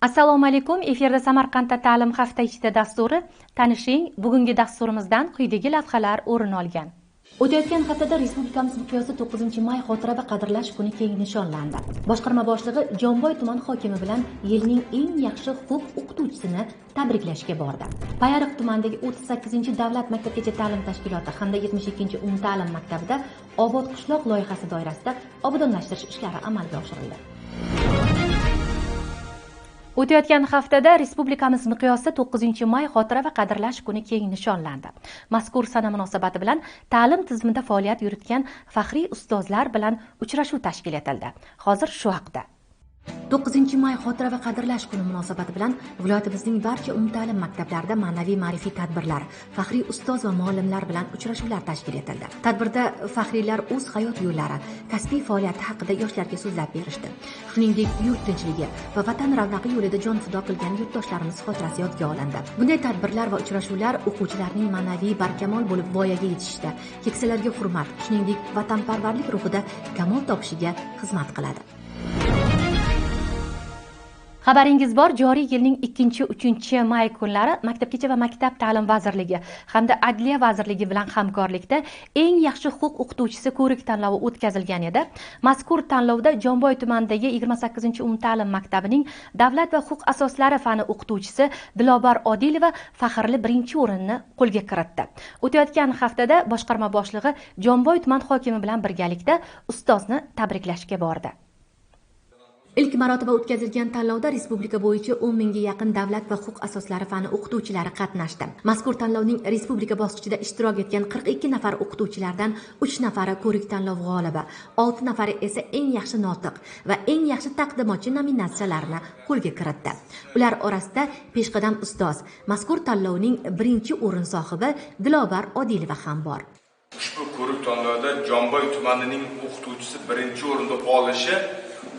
Assalomu alaykum. Efirda Samarqandda ta'lim hafta ichida dasturi. Tanishing, bugungi dasturimizdan quyidagi lavhalar o'rin olgan. O'tayotgan haftada respublikamiz miqyosida 9-may xotira va qadrlash kuni keng nishonlandi. Boshqarma boshlig'i Jomboy tuman hokimi bilan yilning eng yaxshi huquq o'qituvchisini tabriklashga bordi. Payariq tumanidagi 38-davlat maktabgacha ta'lim tashkiloti hamda 72-umumta'lim maktabida Obod qishloq loyihasi doirasida obodonlashtirish ishlari amalga oshirildi. O'tayotgan haftada respublikamiz miqyosida 9-may xotira va qadrlash kuni keng nishonlandi. Mazkur sana munosabati bilan ta'lim tizimida faoliyat yuritgan faxriy ustozlar bilan uchrashuv tashkil etildi. Hozir shu haqida. 9-may xotira va qadrlash kuni munosabati bilan viloyatimizning barcha umumta'lim maktablarida ma'naviy ma'rifiy tadbirlar, faxriy ustoz va muallimlar bilan uchrashuvlar tashkil etildi. Tadbirda faxriylar o'z hayot yo'llari, kasbiy faoliyati haqida yoshlarga so'zlab berishdi. Shuningdek, yurt tinchligi va vatan ravnaqi yo'lida jon fido qilgan yurtdoshlarimiz xotirasi yodga olindi. Bunday tadbirlar va uchrashuvlar o'quvchilarning ma'naviy barkamol bo'lib voyaga yetishishda, keksalarga hurmat, shuningdek, vatanparvarlik ruhida kamol topishiga xizmat qiladi. Xabaringiz bor, joriy yilning 2-3 may kunlari Maktabgacha va maktab ta'lim vazirligi hamda Adliya vazirligi bilan hamkorlikda eng yaxshi huquq o'qituvchisi ko'rik tanlovi o'tkazilgan edi. Mazkur tanlovda Jomboy tumanidagi 28-umumta'lim maktabining davlat va huquq asoslari fani o'qituvchisi Dilobar Odilova faxrli birinchi o'rinni qo'lga kiritdi. O'tayotgan haftada boshqarma boshlig'i Jomboy tuman hokimi bilan birgalikda ustozni tabriklashga bordi. Ilk marotaba o'tkazilgan tanlovda respublika bo'yicha 10 mingga yaqin davlat va huquq asoslari fani o'qituvchilari qatnashdi. Mazkur tanlovning respublika bosqichida ishtirok etgan 42 nafar o'qituvchilardan 3 nafari ko'rik tanlov g'olibi, 6 nafari esa eng yaxshi notiq va eng yaxshi taqdimotchi nominatsiyalarini qo'lga kiritdi. Ular orasida peshqadam ustoz, mazkur tanlovning birinchi o'rin sohibi Dilobar Odilova ham bor. Ushbu ko'rik tanlovda Jomboy tumanining o'qituvchisi birinchi o'rinda olishi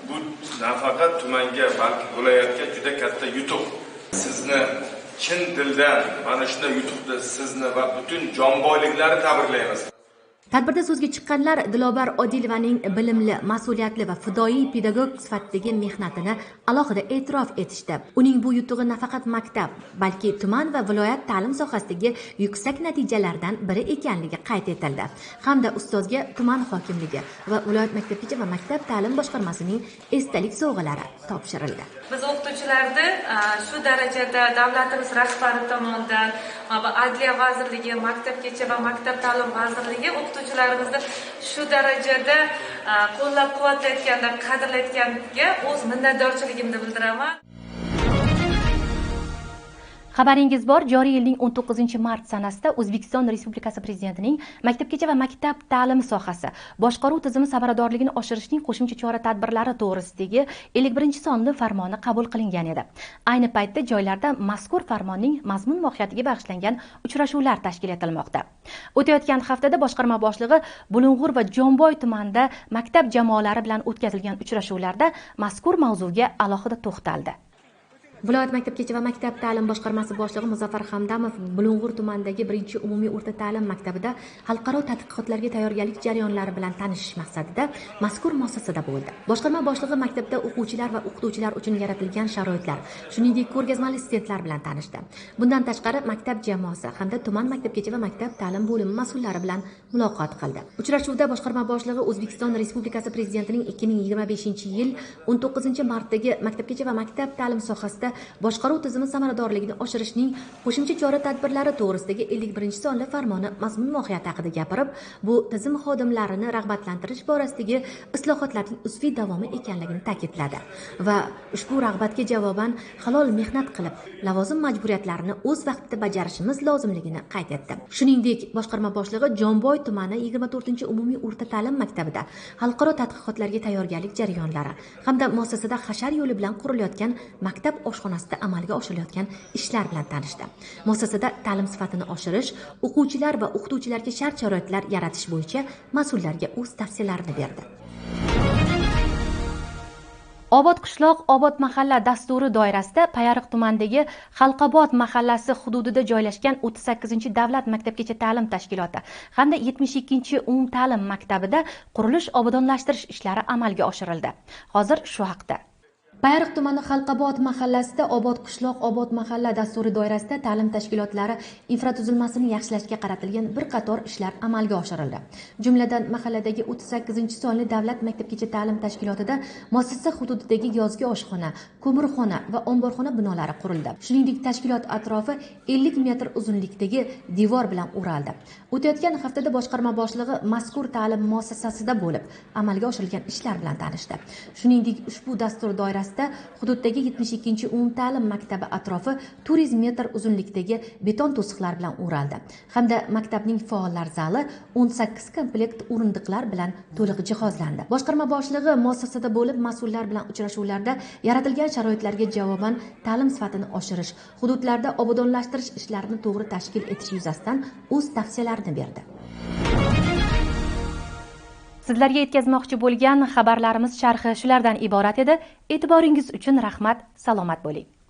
bu nafaqat tumanga, balki viloyatga juda katta yutuq. Sizni chin dildan mana shunday yutuqda sizni va butun jomboyliklarni tabriklaymiz. Tadbirda so'zga chiqqanlar Dilobar Odilovaning bilimli, mas'uliyatli va fidoyi pedagog sifatidagi mehnatini alohida e'tirof etishdi. Uning bu yutug'i nafaqat maktab, balki tuman va viloyat ta'lim sohasidagi yuksak natijalardan biri ekanligi qayd etildi. Hamda ustozga tuman hokimligi va viloyat maktabgacha va maktab ta'lim boshqarmasining esdalik sovg'alari topshirildi. Biz o'qituvchilarni shu darajada davlatimiz rahbari tomonidan va Adliya vazirligi, maktabgacha va maktab ta'lim vazirligi o'qituvchilarimizni shu darajada qo'llab-quvvatlayotganda, qadrlayotganiga o'z minnatdorchiligimni bildiraman. Xabaringiz bor, joriy yilning 19 mart sanasida O'zbekiston Respublikasi Prezidentining maktabgacha va maktab ta'limi sohasi boshqaruv tizimi samaradorligini oshirishning qo'shimcha chora-tadbirlari to'g'risidagi 51-sonli farmoni qabul qilingan edi. Ayni paytda joylarda mazkur farmonning mazmun mohiyatiga bag'ishlangan uchrashuvlar tashkil etilmoqda. O'tayotgan haftada boshqarma boshlig'i Bulung'ur va Jomboy tumanida maktab jamoalari bilan o'tkazilgan uchrashuvlarda mazkur mavzuga alohida to'xtaldi. Viloyat maktabgacha va maktab ta'lim boshqarmasi boshlig'i Muzaffar Hamdamov Bulung'ur tumanidagi 1-umumiy o'rta ta'lim maktabida xalqaro tadqiqotlarga tayyorgarlik jarayonlari bilan tanishish maqsadida mazkur muassasada bo'ldi. Boshqarma boshlig'i maktabda o'quvchilar va o'qituvchilar uchun yaratilgan sharoitlar, shuningdek ko'rgazmali stendlar bilan tanishdi. Bundan tashqari maktab jamoasi hamda tuman maktabgacha va maktab ta'lim bo'limi mas'ullari bilan muloqot qildi. Uchrashuvda boshqarma boshlig'i O'zbekiston Respublikasi Prezidentining 2025-yil 19 martdagi maktabgacha va maktab ta'lim sohasida boshqaruv tizimi samaradorligini oshirishning qo'shimcha chora-tadbirlari to'g'risidagi 51-sonli farmoni mazmun mohiyati haqida gapirib, bu tizim xodimlarini rag'batlantirish borasidagi islohotlarning uzviy davomi ekanligini ta'kidladi va ushbu rag'batga javoban halol mehnat qilib, lavozim majburiyatlarini o'z vaqtida bajarishimiz lozimligini qayd etdi. Shuningdek, boshqarma boshlig'i Jomboy tumani 24-umumiy o'rta ta'lim maktabida xalqaro tadqiqotlarga tayyorgarlik jarayonlari hamda muassasada hashar yo'li bilan qurilayotgan maktab oshxonasida amalga oshirilayotgan ishlar bilan tanishdi. Muassasada ta'lim sifatini oshirish, o'quvchilar va o'qituvchilarga shart-sharoitlar yaratish bo'yicha mas'ullarga o'z tavsiyalarini berdi. Obod qishloq, obod mahalla dasturi doirasida Payariq tumanidagi Xalqobod mahallasi hududida joylashgan 38-davlat maktabgacha ta'lim tashkiloti hamda 72-umumta'lim maktabida qurilish obodonlashtirish ishlari amalga oshirildi. Hozir shu haqda. Payariq tumani Xalqobod mahallasida "Obod qishloq, obod mahalla" dasturi doirasida ta'lim tashkilotlari infratuzilmasini yaxshilashga qaratilgan bir qator ishlar amalga oshirildi. Jumladan, mahalladagi 38-sonli davlat maktabgacha ta'lim tashkilotida muassasa hududidagi yozgi oshxona, ko'mirxona va omborxona binolari qurildi. Shuningdek, tashkilot atrofi 50 metr uzunlikdagi devor bilan o'raldi. O'tayotgan haftada boshqarma boshlig'i mazkur ta'lim muassasasida bo'lib, amalga oshirilgan ishlar bilan tanishdi. Shuningdek, ushbu dastur doirasida hududdagi 72-umumta'lim maktabi atrofi 400 metr uzunlikdagi beton to'siqlar bilan o'raldi hamda maktabning faollar zali 18 komplekt o'rindiqlar bilan to'liq jihozlandi. Boshqarma boshlig'i muassasada bo'lib, mas'ullar bilan uchrashuvlarda yaratilgan sharoitlarga javoban ta'lim sifatini oshirish, hududlarda obodonlashtirish ishlarini to'g'ri tashkil etish yuzasidan o'z tavsiyalarini berdi. Sizlarga yetkazmoqchi bo'lgan xabarlarimiz sharhi shulardan iborat edi. E'tiboringiz uchun rahmat, salomat bo'ling.